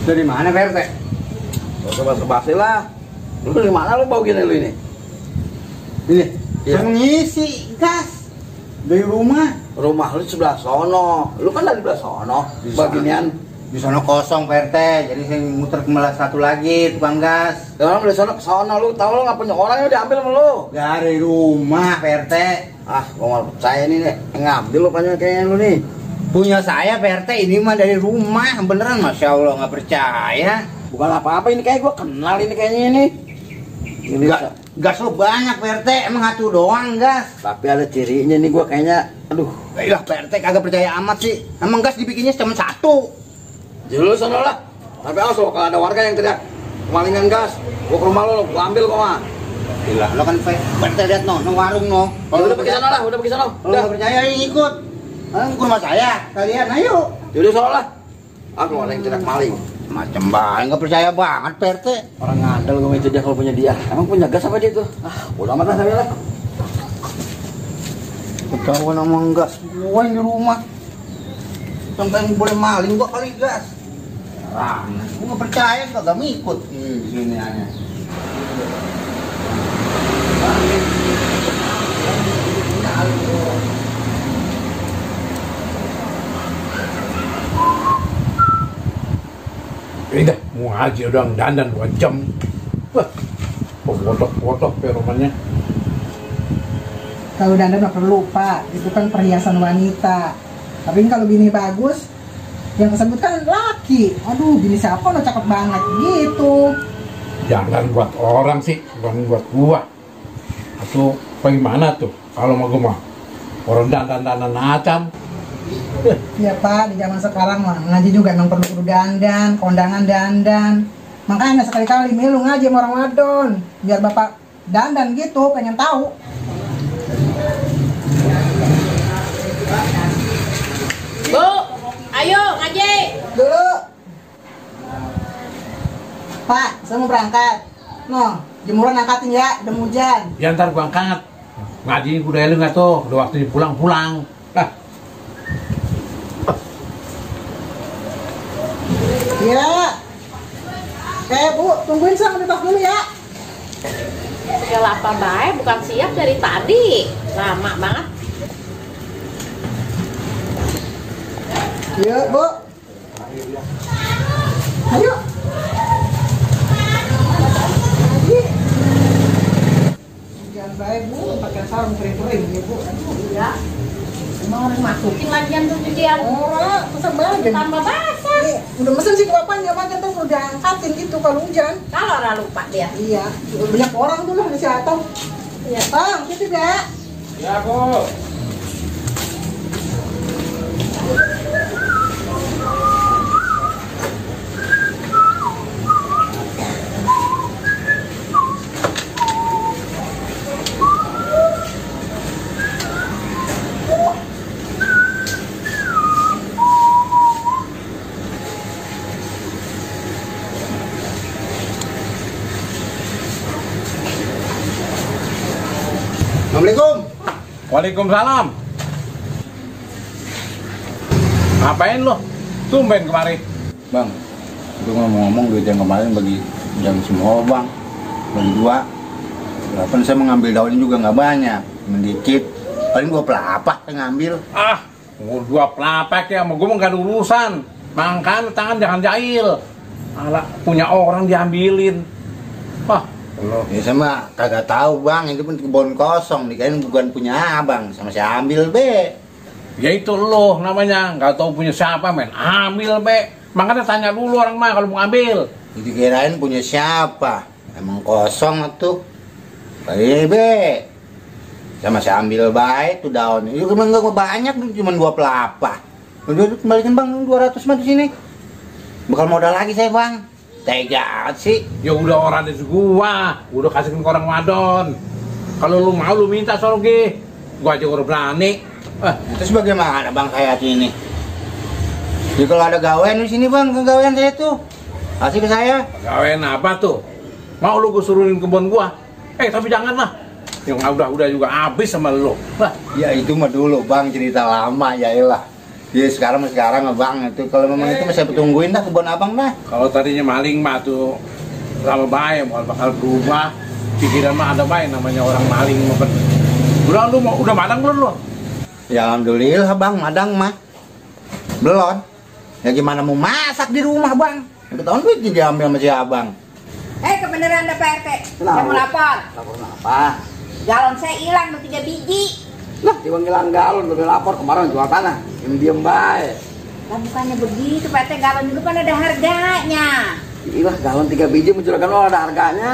Dari mana Pak RT? Basa-basi lah. Lu dari mana lu bau gini lu ini? Ini, Iya. ngisi gas dari rumah. Rumah lu sebelah sono. Lu kan dari sebelah sono. Baginian. Di sana kosong Pak RT, jadi saya muter ke melas satu lagi tukang gas. Orang dari sono ke sono. Lu tahu lu nggak punya orang yang diambil sama lu. Dari rumah Pak RT. Ah, gua malah percaya ini nih. Ngambil lu kayaknya lu nih. Punya saya Pak RT, ini mah dari rumah. Beneran Masya Allah nggak percaya. Bukan apa-apa ini, kayak gua kenal ini kayaknya ini. Ini Gas lo banyak Pak RT, emang satu doang gas. tapi ada cirinya nih, gua kayaknya aduh. Iya Pak RT kagak percaya amat sih. Emang gas dibikinnya cuma satu. Jadi lu sono lah. Tapi awas lo kalau ada warga yang teriak kemalingan gas, gua ke rumah lu, gua ambil kok mah. Gila, lo kan Pak RT lihat no warung no. Udah pergi sana lah, udah pergi sana. Kalau nggak percaya ikut. Ke rumah saya, kalian ayo. Yaudah sono lah. Aku ada yang teriak maling. Macam banget, nggak percaya banget Pak RT. Orang ngandel gue itu dia kalau punya dia. Emang punya gas apa dia tuh? Ah, udah amat lah sambil lah. Ketahuan sama gas gua di rumah. Sampai boleh maling gua kali gas. Gua nggak percaya, kagak ngikut. Sini aja. Ini dah, mau ngaji udah dandan 2 jam. Wah, foto-foto perumahannya. Kalau dandan nggak perlu Pak, itu kan perhiasan wanita. Tapi kalau bini bagus, yang tersebut kan laki. Aduh, bini siapa lo cakep banget gitu. Jangan buat orang sih, bukan buat gua. Atau bagaimana tuh? Kalau mau gua mah orang dandan acan. Ya Pak, di zaman sekarang mah ngaji juga emang perlu dandan, kondangan dandan. Makanya sekali-kali milu ngaji sama orang wadon, biar Bapak dandan gitu, pengen tahu. Bu, ayo ngaji. Dulu. Pak, saya mau berangkat. No, jemuran angkatin ya, udah mau hujan. Ya ntar gua angkat. Ngaji udah lu nggak tuh? Udah waktunya pulang-pulang. Iya. Bu, tungguin sama di tas dulu ya. Segala apa baik, bukan siap dari tadi. Lama banget. Iya, Bu. Ayo. Lagi. Jangan baik, Bu. Pakai sarung kering-kering ya, Bu. Iya. Emang harus masukin lagian tuh cucian. Ora, pesan banget. Tambah basah. Nih, udah mesen sih ke bapaknya, makanya tuh udah angkatin gitu kalau hujan. Kalau orang lupa dia. Iya, udah banyak orang tuh lah di Siatong. Iya, Bang, gitu ya. Ya, Bu. Assalamualaikum. Waalaikumsalam. Ngapain lo? Tumben kemari. Bang, itu ngomong-ngomong duit yang kemarin bagi jam semua bang, bagi 2. Walaupun saya mengambil daunnya juga nggak banyak, sedikit. Paling 2 pelapah saya ngambil. Ah, mau 2 pelapek ya, mau gue mau gak ada urusan. Makan tangan jangan jahil. Alah, punya orang diambilin. Wah, lo. Ya saya mah kagak tahu bang, itu pun kebun kosong, dikain bukan punya abang, sama saya ambil be. Ya itu lo namanya, nggak tahu punya siapa men. Ambil be. Makanya tanya dulu orang mah kalau mau ambil. Jadi kirain punya siapa? Emang kosong tuh. Baik be. Sama saya ambil baik tuh daun. Itu emang nggak banyak, cuma 2 pelapah. Udah kembalikan bang 200 mah di sini. Bakal modal lagi saya bang. Tega sih. Ya udah orang dari gua, udah kasihkan ke orang wadon. Kalau lu mau lu minta soal gue. Gua aja udah berani. Terus bagaimana bang saya ini? Jadi kalau ada gawean di sini bang, gawean saya tuh kasih ke saya. Gawean apa tuh? Mau lu gue suruhin kebun gua? Tapi jangan lah. Yang udah juga habis sama lu. Lah, Ya itu mah dulu bang, cerita lama ya elah. Iya sekarang abang itu kalau memang itu saya tungguin dah kebun abang dah. Kalau tadinya maling mah tuh lama baik, bakal berubah. Pikiran mah ada baik namanya orang maling. Udah madang belum lo? Ya alhamdulillah bang, madang mah belum. Ya gimana mau masak di rumah bang? Ketahuan duit diambil sama si abang. Kebenaran ada Pak RT. Saya mau lapor. Lapor apa? Galon saya hilang 3 biji. Lah, tiba ngilang galon udah lapor kemarin jual tanah. Diem baik. Lah bukannya begitu Pak RT, galon juga kan ada harganya. Iya, galon 3 biji mencurigakan lo ada harganya.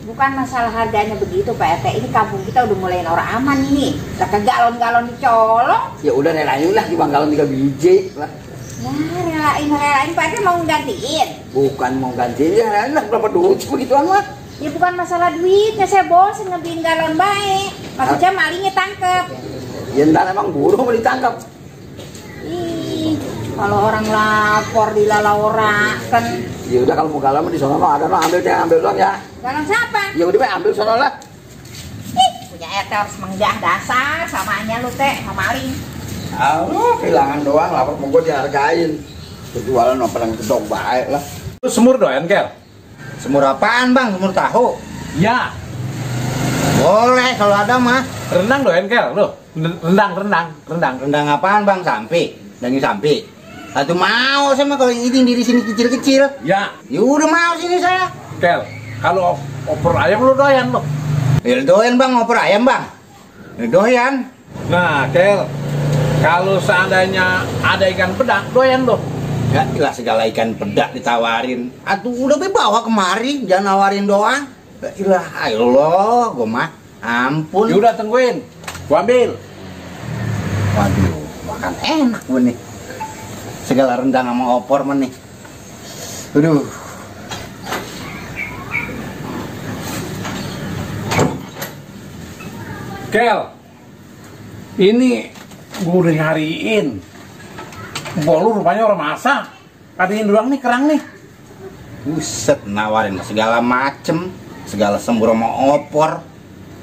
Bukan masalah harganya begitu Pak RT. Ini kampung kita udah mulai orang aman ini. Lah ke galon-galon dicolong. Ya udah relain lah tiba galon 3 biji lah. Ya relain Pak RT mau gantiin. Bukan mau gantiin, ya relain lah berapa duit begituan mah. Ya bukan masalah duitnya, saya bosen ngebeliin galon baik. Maksudnya malingnya tangkep. Ya ntar emang buru mau ditangkap. Ih, kalau orang lapor dilalaurakan. Ya udah kalau mau galon di sono ada ambil doang ya. Galon siapa? Ya udah ambil sono lah. Ih, punya RT harus menggah dasar samanya lu teh, sama maling. Kehilangan doang lapor mau gue dihargain. Kejualan apa yang kedok baik lah. Lu semur doyan, Kel? Semur apaan bang? Semur tahu? Ya. Boleh kalau ada mah. Rendang doyan, Kel? Lu? Rendang. Rendang apaan bang? Sampi, daging sampi. Atau mau sama kalau ini di sini kecil-kecil. Ya. Ya udah mau sini saya. Kel, kalau opor ayam lu doyan lo? Ya doyan bang, opor ayam bang. Ya, doyan. Nah, Kel, kalau seandainya ada ikan pedak, doyan lo? Ya ilah segala ikan pedak ditawarin. Atuh udah bawa kemari, jangan nawarin doang. Ya ilah, ayolah, gua mah. Ampun. Ya udah tungguin, gua ambil. Waduh, makan enak gua nih. Segala rendang sama opor mah nih. Aduh. Kel, ini gua udah nyariin. Bolu rupanya orang masak. Katiin doang nih kerang nih. Buset, nawarin segala macem, segala sembur sama opor.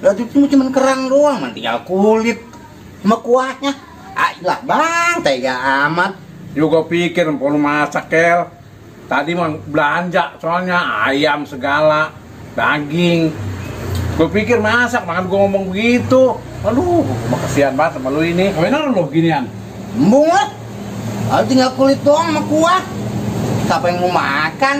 Lah itu cuma kerang doang, man tinggal kulit sama kuahnya. Ayolah bang, tega amat. Yuk gua pikir bolu masak, Kel. Tadi mah belanja soalnya ayam segala, daging. Gue pikir masak, makan gue ngomong begitu. Aduh, gue kasihan banget sama lu ini. Bener lu ginian? Bunget, tinggal kulit doang sama kuah. Siapa yang mau makan?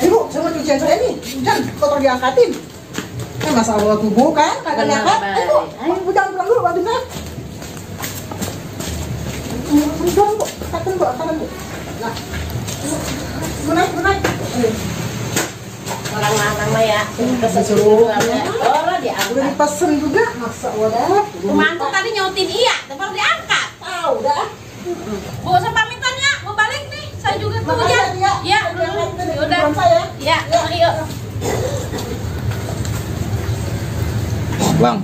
Ibu, sama cucian saya nih, jangan kotor diangkatin. Masalah tubuh kan, kagak diangkat. Ayo, Bu, jangan pulang dulu, bantuin saya. Pulang, Bu, angkatin, Bu. Nah, Bu naik. Orang-orang mah ya, kesesuruh ya. Oh, diangkat. Udah dipesen juga, masa wadah. Pemantau tadi nyautin iya, tapi diangkat. Tahu dah. Bu, saya pamitan ya, mau balik nih. Saya juga tuh Makasih ya. ya. Ya, udah. Saya. Ya, ayo. Bang,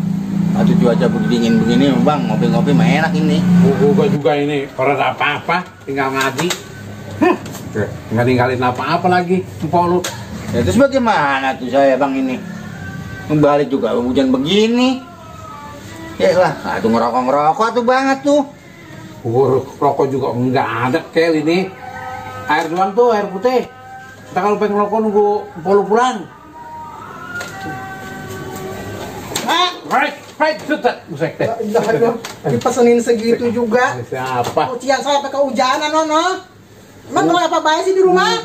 aduh cuaca dingin begini bang, ngopi-ngopi mah enak ini. Gue juga ini, kalau ada apa-apa tinggal ngaji. Nggak tinggalin apa-apa lagi, empok lu. Ya terus bagaimana tuh saya bang ini? Kembali juga hujan begini. Ya lah, aduh ngerokok tuh banget tuh. Rokok juga nggak ada, Kel ini. Air doang tuh, air putih. Kita kalau pengen rokok nunggu empok lu pulang. Right, sudah, busek teh. Dipesenin segitu juga. Siapa? Cucian saya pakai kehujanan, Nono. Emang kalau apa baik sih di rumah?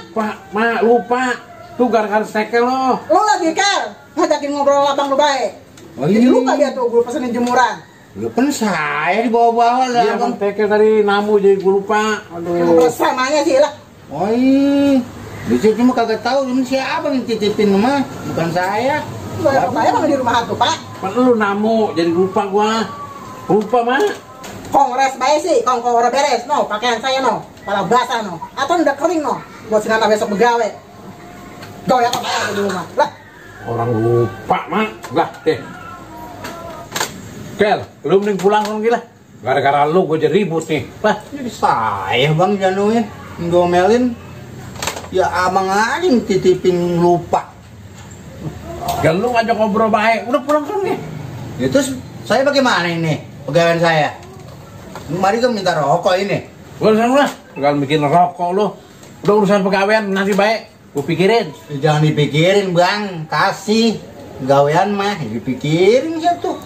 Lupa. Tuh gara-gara stekel lo. Lo lagi Kel, ngajakin ngobrol abang lo baik. Oh, Jadi lupa dia tuh, gue pesenin jemuran. Ya kan saya dibawa-bawa lah. Iya, bang stekel tadi namu jadi gue lupa. Aduh. Samanya sih lah. Oh iya. Bisa cuma kagak tahu cuma siapa yang titipin mah, bukan saya. Lo apa saya emang di rumah tuh, Pak? Pan lu namu jadi lupa gua. Lupa mah. Kongres baik sih, kongres beres, no, pakaian saya no, pala basah no, atau udah kering no, buat sinana besok begawe. Doy apa di rumah, lah. Orang lupa mah, lah deh. Kel, lu mending pulang dong gila. Gara-gara lu gue jadi ribut nih. Lah, Jadi saya bang januin, ngomelin. Ya abang aja yang titipin lupa. Ya lu ngajak ngobrol baik, udah pulang nih. Ya terus saya bagaimana ini pegawai saya? Mari kan minta rokok ini. Urusan lah, kalau bikin rokok lu. Udah urusan pegawaian nanti baik, gua pikirin. Ya, jangan dipikirin bang, kasih gawean mah dipikirin satu.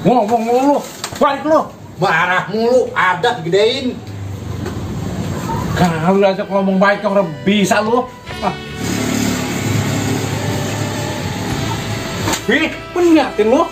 Ngomong mulu, baik lu. Marah mulu, ada gedein. Kalau ajak ngomong baik orang bisa lu. Ah. Ih, penyatin lu.